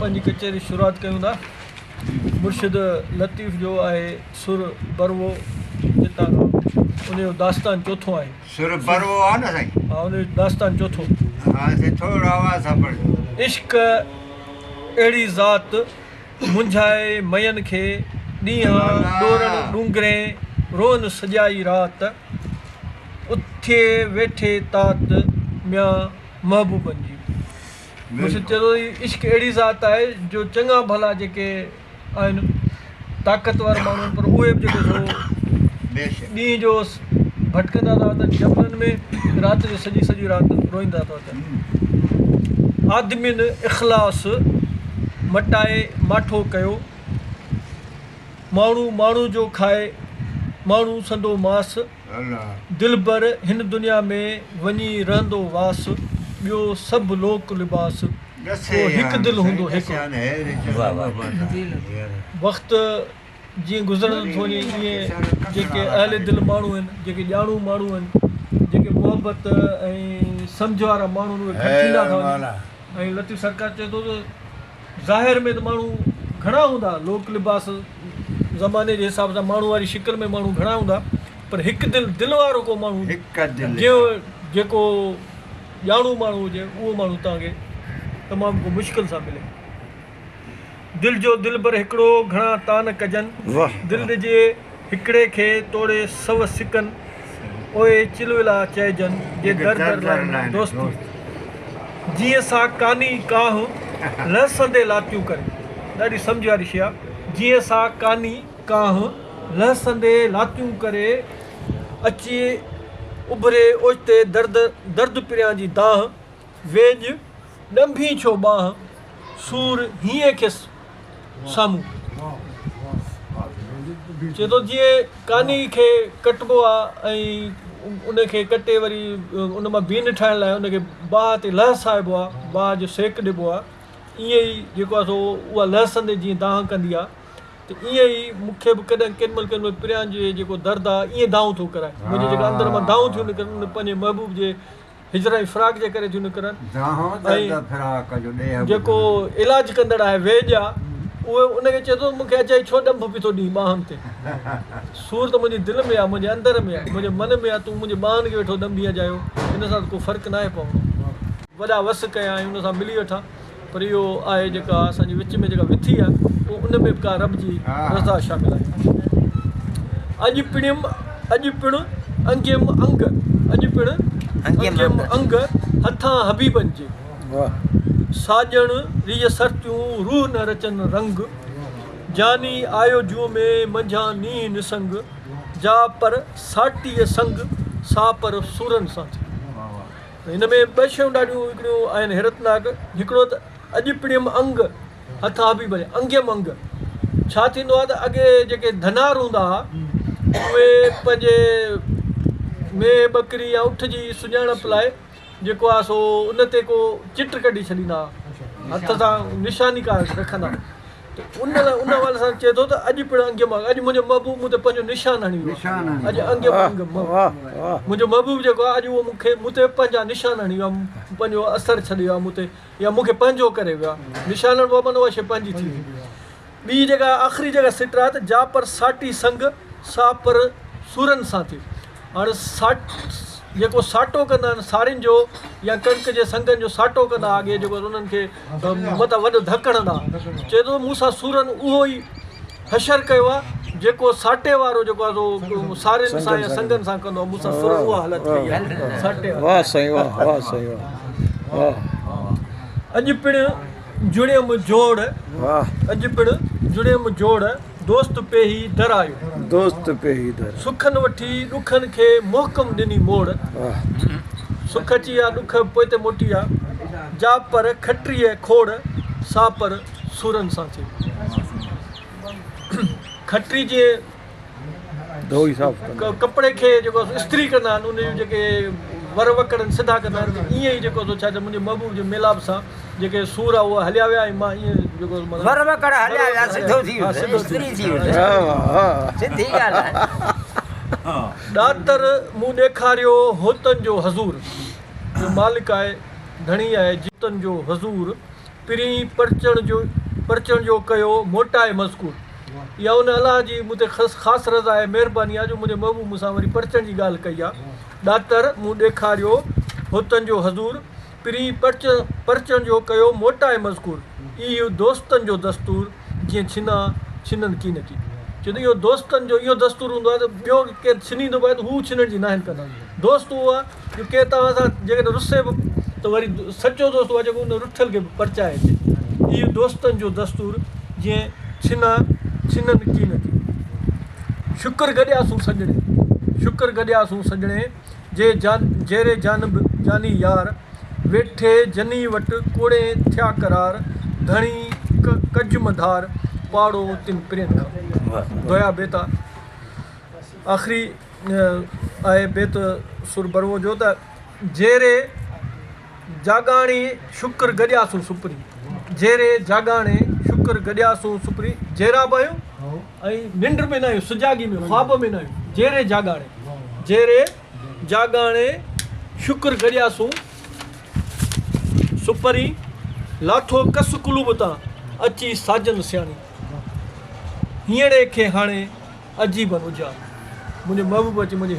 پنهنجي ڪچهري شروعات ڪيون ٿا. مرشد لطيف جو آهي سر بروو جتان کان ان جو داستان چوٿون آهي. سر بروو آ نه سائين. ها ان جو داستان چوٿون. ها سائين ٿورو آواز سان پڙهجو. عشق اهڙي ذات منجهائي مئن کي، ڏينهان ڏورڻ ڏونگرين روئن سڄائي رات، اٿئي ويٺي تات ميان محبوبن جي. مرشد چئي ٿو ته عشق اهڙي ذات آهي جو چڱا ڀلا جيڪي آهن طاقتور ماڻهو آهن پر اهي به جيڪو سو ڏينهن جو ڀٽڪندا ٿا وتن جبلن ۾ رات جو سڄي سڄي رات روئيندا ٿا وتن. آدمين اخلاص مٽائي ماٺو ڪيو، ماڻهو ماڻهو جو کائي ماڻهو سندو ماس. دلبر هن دنيا ۾ وڃي رهندو واس، ٻيو سڀ لوڪ لباس، ڪو هڪ دل هوندو هيڪڙو. وقت جيئن گذرندو ٿو وڃي ايئن جيڪي اهل دل ماڻهو آهن، جيڪي ڄاڻو ماڻهو آهن، جيڪي محبت ۽ سمجهه وارا ماڻهو آهن اهي گهٽ ٿيندا ٿا وڃن ۽ لطيف سرڪار چئي ٿو ته ظاهر ۾ ته ماڻهو گهڻا هوندا، لوڪ لباس زماني جي حساب سان ماڻهو واري شڪل ۾ ماڻهو گهڻا هوندا پر هڪ دل دل وارو ڪو ماڻهو جنهن جيڪو ڄاڻو ماڻهو هجي اهو ماڻهو توهان کي تمام ڪو مشڪل سان ملي. دل جو دلبر هڪڙو گهڻا تان ڪجن، دل ڏجي هڪڙي کي توڙي سو سڪن، اهي چلولا چئجن جي در در لائن دوستي. جيئن سا ڪاني ڪانهه لهسندي لاتيون ڪري. ڏاڍي سمجهه واري شيء آ. جيئن سا ڪاني ڪانهه لهسندي لاتيون ڪري، اچي اڀري اوچتي درد درد پريان جي دانهن، ويڄ ڏنڀين ڇو ٻانهن، سور هينئين کي سامهون. چئي ٿو جيئن ڪاني کي ڪٽبو آ ۽ ان کي ڪٽي وري ان مان بين ٺاهڻ لاء ان کي باهه تي لهسائبو آ، باهه جو سيڪ ڏبو آ، ائين ئي جيڪو آ سو اها لهسندي جيئن دانهن ڪندي آ ته ائين ئي مون کي به ڪڏهن ڪيڏي مهل ڪيڏي مهل پريان جي جيڪو درد آ ائين دانهون ٿو ڪرائي. منهنجي جيڪا اندر مان دانهون ٿيون نڪرن ان پنهنجي محبوب جي هجر ۽ فراق جي ڪري ٿيون نڪرن ۽ جيڪو علاج ڪندڙ آهي ويڄ آ اهو ان کي چئي ٿو مون کي اجائي ڇو ڏنڀ پيو ٿو ڏين ٻانهن تي سور ته منهنجي دل ۾ آ منهنجي اندر ۾ آ منهنجي من ۾ آ تون منهنجي ٻانهن کي ويٺو ڏنڀين اجايو ان سان ته ڪو فرق ناهي پوڻو. وڏا وس ڪيا ۽ ان سان ملي وٺان پر اهو آهي جيڪا اسان جي وچ ۾ جيڪا وٿي آهي پوء ان ۾ به ڪا رب جي رضا شامل آهي. اڄ پڻيم اڄ پڻ انگيم انگ اڄ پڻ انگيم انگ هٿان حبيبن جي ساڄڻ ريء سرتيون روح نه رچن رنگ جاني آيو جوء ۾ منجهان نينهن نسنگ جا پر ساٽيء سنگ سا پر سورن سان ٿي. هن ۾ ٻه شيون ڏاڍيون هڪڙيون آهن حيرتناڪ، هڪڙو ته اڄ پڻيم انگ هٿ آبي ڀري انگيم انگ ڇا ٿيندو آهي ته اڳي جيڪي ڌنار هوندا هئا اهي پنهنجي مينهن ٻڪري يا اٺ جي سڃاڻپ لاء جيڪو آهي سو ان تي ڪو چٽ ڪڍي ڇڏيندا هئا هٿ سان نشاني ڪا رکندا هئا ته ان ان حوالي سان چئي ٿو ته اڄ پڻ انگيم انگ اڄ منهنجو محبوب مون تي پنهنجو نشان هڻي ويو آهي اڄ انگيم انگ منهنجو محبوب جيڪو آهي اڄ اهو مون کي مون تي پنهنجا نشان هڻي ويو آهي پنهنجو اثر ڇڏي ويو آهي مون تي يا مون کي پنهنجو ڪري ويو آهي نشان هڻبو آهي معنيٰ اها شيء پنهنجي ٿي وئي ٻي جيڪا آخري جيڪا سٽ آهي ته جا پر ساٽي سنگ سا پر سورن سان ٿي هاڻي ساٽ جيڪو ساٽو ڪندا آهن سارين جو يا ڪڻڪ جي سنگن جو ساٽو ڪندا هئا اڳي جيڪو انهن کي مٿان وڏو ڌڪ هڻندا هئا چئي ٿو مون سان سورن اهو ئي حشر ڪيو آهي جيڪو ساٽي وارو جيڪو آهي سو سارين سان يا سنگن سان ڪندو آهي مون سان سورن اها حالت ڪئي آهي ساٽي واري. واه سائين واه واه سائين واه واه. اڄ پڻ جڙيم جوڙ اڄ پڻ جڙيم جوڙ. دوست پيهي در آيو. دوست پيهي در. سکن وٺي ڏکن کي محڪم ڏني موڙ. سک اچي ويا ڏک پوئتي موٽي ويا. جا پر کٽريء کوڙ سا پر سورن سان ٿي. کٽري جي ڌوئي صاف ڪندا. ڪپڙي کي جيڪو استري ڪندا آهن ان جون جيڪي ور وڪڙ آهن سڌا ڪندا آهن ائين ئي جيڪو سو ڇا چئبو منهنجي محبوب جي ميلاپ سان جيڪي سور آهي اهي هليا ويا ۽ مان ائين جيڪو معنيٰ ور وڪڙ هليا ويا سڌو ٿي ويس استري ٿي ويس سڌي ڳالهه آهي. ڏاتر مون ڏيکاريو هوتن جو حضور جو مالڪ آهي ڌڻي آهي جتن جو حضور. پرين پرچڻ جو پرچڻ جو ڪيو موٽائي مذڪور. اها ان الله جي مون تي خاص رضا ۽ مهرباني آهي جو منهنجي محبوب مون سان وري پرچڻ جي ڳالهه ڪئي آهي. ڏاتر مون ڏيکاريو هوتن جو حضور. پرين پرچڻ جو ڪيو موٽائي مذڪور. اهو دوستن جو دستور جيئن ڇنا ڇنن ڪينڪي. چي ته اهو دوستن جو اهو دستور هوندو آهي ته ٻيو ڪير ڇنيندو به آهي ته هو ڇنڻ جي ناهن ڪندا. دوست اهو آهي جو ڪير توهان سان جيڪڏهن رسي به ته وري سچو دوست اهو آهي جيڪو ان رٺل کي به پرچائي اچي. اهو دوستن جو دستور جيئن ڇنا ڇنن ڪينڪي. شڪر گڏياسون سڄڻي، شڪر گڏياسون سڄڻي، جي جيري جانب جاني يار، ويٺي جني وٽ ڪوڙين ٿيا قرار، ڌڻي ڪج م ڌار، پاڙو تن پرين کان. دويا بيت آ. آخري آهي بيت سر بروو جو ته. جيري جاڳاڻي شڪر گڏياسون سپرين. جيري جاڳاڻي شڪر گڏياسون سپرين. جيرا به آهيون ۽ ننڊ ۾ نه آهيون سجاڳي ۾ خواب ۾ نه آهيون. جيري جاڳاڻي جيري جاڳاڻي شڪر گڏياسون سپرين. لاٿو ڪس قلوب تان اچي ساجن سياڻي. هينئڙي کي هاڻي عجيبن اجار. منهنجو محبوب اچي منهنجي.